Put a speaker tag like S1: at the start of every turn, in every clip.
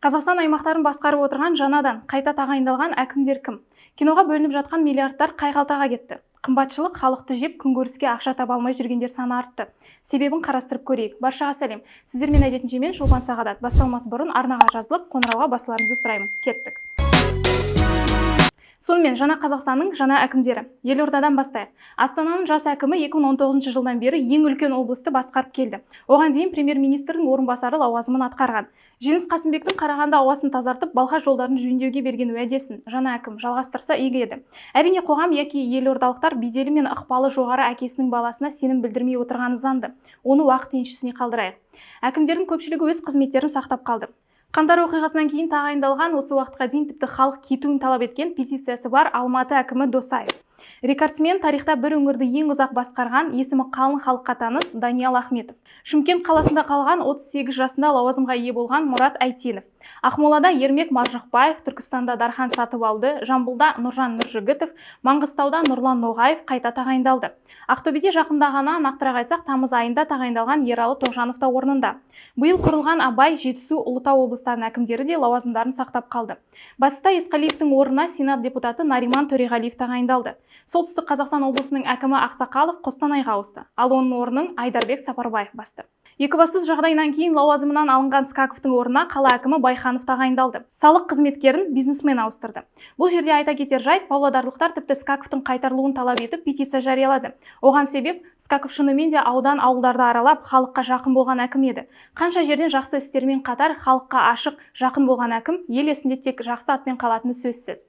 S1: Қазақстан аймақтарын басқарып отырған жаңадан қайта тағайындалған әкімдер кім? Киноға бөлініп жатқан миллиардтар қай қалтаға кетті? Қымбатшылық халықты жеп, күнкөріске ақша таба алмай жүргендер саны артты. Себебін қарастырып көрейік. Баршаға сәлем! Сіздермен әдетінше мен, Шолпан Сағадат. Басталмас бұрын арнаға жазылып, қоңырауға басуларыңызды сұраймын. Кеттік! Сонымен, жаңа Қазақстанның жаңа әкімдері. Елордадан бастайық. Астананың жас әкімі 2019 жылдан бері ең үлкен облысты басқарып келді. Оған дейін премьер-министрдің орынбасары лауазымын атқарған. Жеңіс Қасымбектің Қарағанды ауасын тазартып, Балқаш жолдарын жөндеуге берген уәдесін жаңа әкім жалғастырса игі еді. Әрине, қоғам яки елордалықтар беделі мен ықпалы жоғары әкесінің баласына сенім білдірмей отырғаны заңды. Оны уақыт еншісіне қалдырайық. Әкімдердің көпшілігі өз қызметтерін сақтап қалды. Қаңтар оқиғасынан кейін тағайындалған, осы уақытқа дейін тіпті халық кетуін талап еткен петициясы бар Алматы әкімі Досаев. Рекордсмен, тарихта бір өңірді ең ұзақ басқарған, есімі қалың халыққа таныс Даниал Ахметов. Шымкент қаласында қалған, 38 жасында лауазымға ие болған Мұрат Әйтенов. Ақмолада Ермек Маржықпаев, Түркістанда Дархан Сатыбалды, Жамбылда Нұржан Нұржігітов, Маңғыстауда Нұрлан Ноғаев қайта тағайындалды. Ақтөбеде жақында ғана, нақтырақ айтсақ, тамыз айында тағайындалған Ералы Тоғжанов та орнында. Биыл құрылған Абай, Жетісу, Ұлытау облыстарының әкімдері де лауазымдарын сақтап қалды. Батыста Есқалиевтің орнына Сенат депутаты Нариман Төреғалиев тағайындалды. Солтүстік Қазақстан облысының әкімі Ақсақалов Қостанайға ауысты, ал оның орнын Айдарбек Сапарбаев басты. Екібастұз жағдайынан кейін лауазымынан алынған Скаковтың орнына қала әкімі Байханов тағайындалды. Салық қызметкерін бизнесмен ауыстырды. Бұл жерде айта кетер жайт, павлодарлықтар тіпті Скаковтың қайтарылуын талап етіп, петиция жариялады. Оған себеп, Скаков шынымен де аудан ауылдарды аралап, халыққа жақын болған әкім еді. Қанша жерден жақсы істермен қатар халыққа ашық, жақын болған әкім ел есінде тек жақсы атпен қалатыны сөзсіз.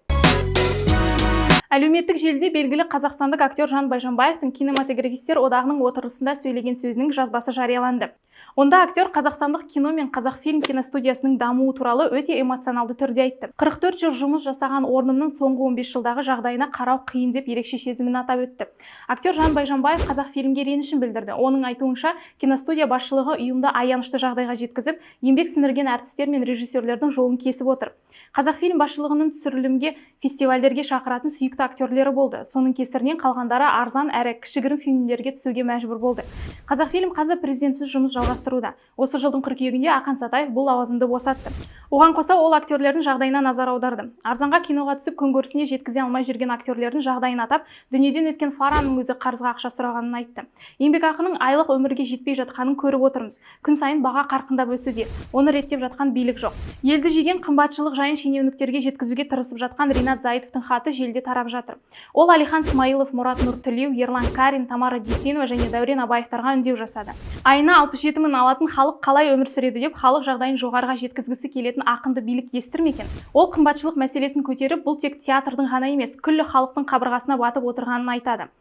S1: Әлеуметтік желіде белгілі қазақстандық актер Жан Байжанбаевтың Кинематографистер одағының отырысында сөйлеген сөзінің жазбасы жарияланды. Онда актер қазақстандық кино мен Қазақфильм киностудиясының дамуы туралы өте эмоционалды түрде айтты. 44 жыл жұмыс жасаған орнымның соңғы 15 жылдағы жағдайына қарау қиын деп, ерекше сезімін атап өтті. Актер Жан Байжанбаев Қазақфильмге ренішін білдірді. Оның айтуынша, киностудия басшылығы ұйымды аянышты жағдайға жеткізіп, еңбек сіңірген әртістер мен режиссерлердің жолын кесіп отыр. Қазақфильм басшылығының түсірілімге, фестивальдерге шақыратын сүйікті актерлері болды. Соның кесірінен қалғандары арзан әрі кішігірім фильмдерге түсуге мәжбүр болды. Қазақфильм қазір президентсіз жұмыс жалғастыруда. Осы жылдың қыркүйегінде Ақан Сатаев бұл лауазымды босатты. Оған қоса ол актерлердің жағдайына назар аударды. Арзанға киноға түсіп, күнкөрісіне жеткізе алмай жүрген актерлердің жағдайын атап, дүниеден өткен Фараның өзі қарызға ақша сұрағанын айтты. Еңбекақының айлық өмірге жетпей жатқанын көріп отырмыз. Күн сайын баға қарқындап өсуде. Оны реттеп жатқан билік жоқ. Елді жеген қымбатшылық жайын шенеуніктерге жеткізуге тырысып жатқан Ринат Зайытовтың хаты желіде тарап жатыр. Ол Әлихан Смайылов, Мұрат Нұртілеу, Ерлан Карин, Тамара Дүйсенова және Дәурен Абаевтарға үндеу жасады. Айына 67 мың алатын халық қалай өмір сүреді деп, халық жағдайын жоғарыға жеткізгісі келетін ақынды билік естір ме екен? Ол қымбатшылық мәселесін көтеріп, бұл тек театрдың ғана емес, күллі халықтың қабырғасына батып отырғанын айтады.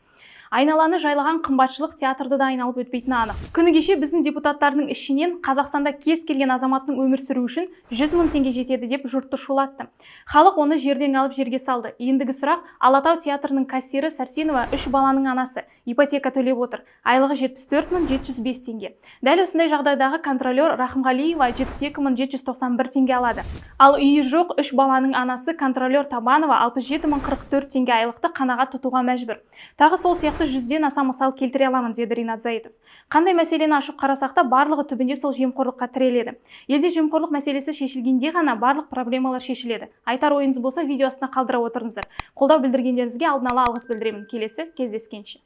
S1: Айналаны жайлаған қымбатшылық театрды да айналып өтпейтіні анық. Күні кеше біздің депутаттардың ішінен Қазақстанда кез келген азаматтың өмір сүру үшін 100 мың теңге жетеді деп жұртты шулатты. Халық оны жерден алып, жерге салды. Ендігі сұрақ: Алатау театрының кассирі Сәрсенова үш баланың анасы, ипотека төлеп отыр. Айлығы 74 мың 705 теңге. Дәл осындай жағдайдағы контролер Рахымғалиева 72 мың 791 теңге алады. Ал үйі жоқ, үш баланың анасы контролер Табанова 67 мың 44 теңге айлықты қанағат тұтуға мәжбүр. Тағы сол сияқты 100-ден аса мысал келтіре аламын, деді Ринат Зайытов. Қандай мәселені ашып қарасақ та, барлығы түбінде сол жемқорлыққа тіреледі. Елде жемқорлық мәселесі шешілгенде ғана барлық проблемалар шешіледі. Айтар ойыңыз болса, видео астына қалдыра отырыңыздар. Қолдау білдіргендеріңізге алдын ала алғыс білдіремін. Келесі кездескенше.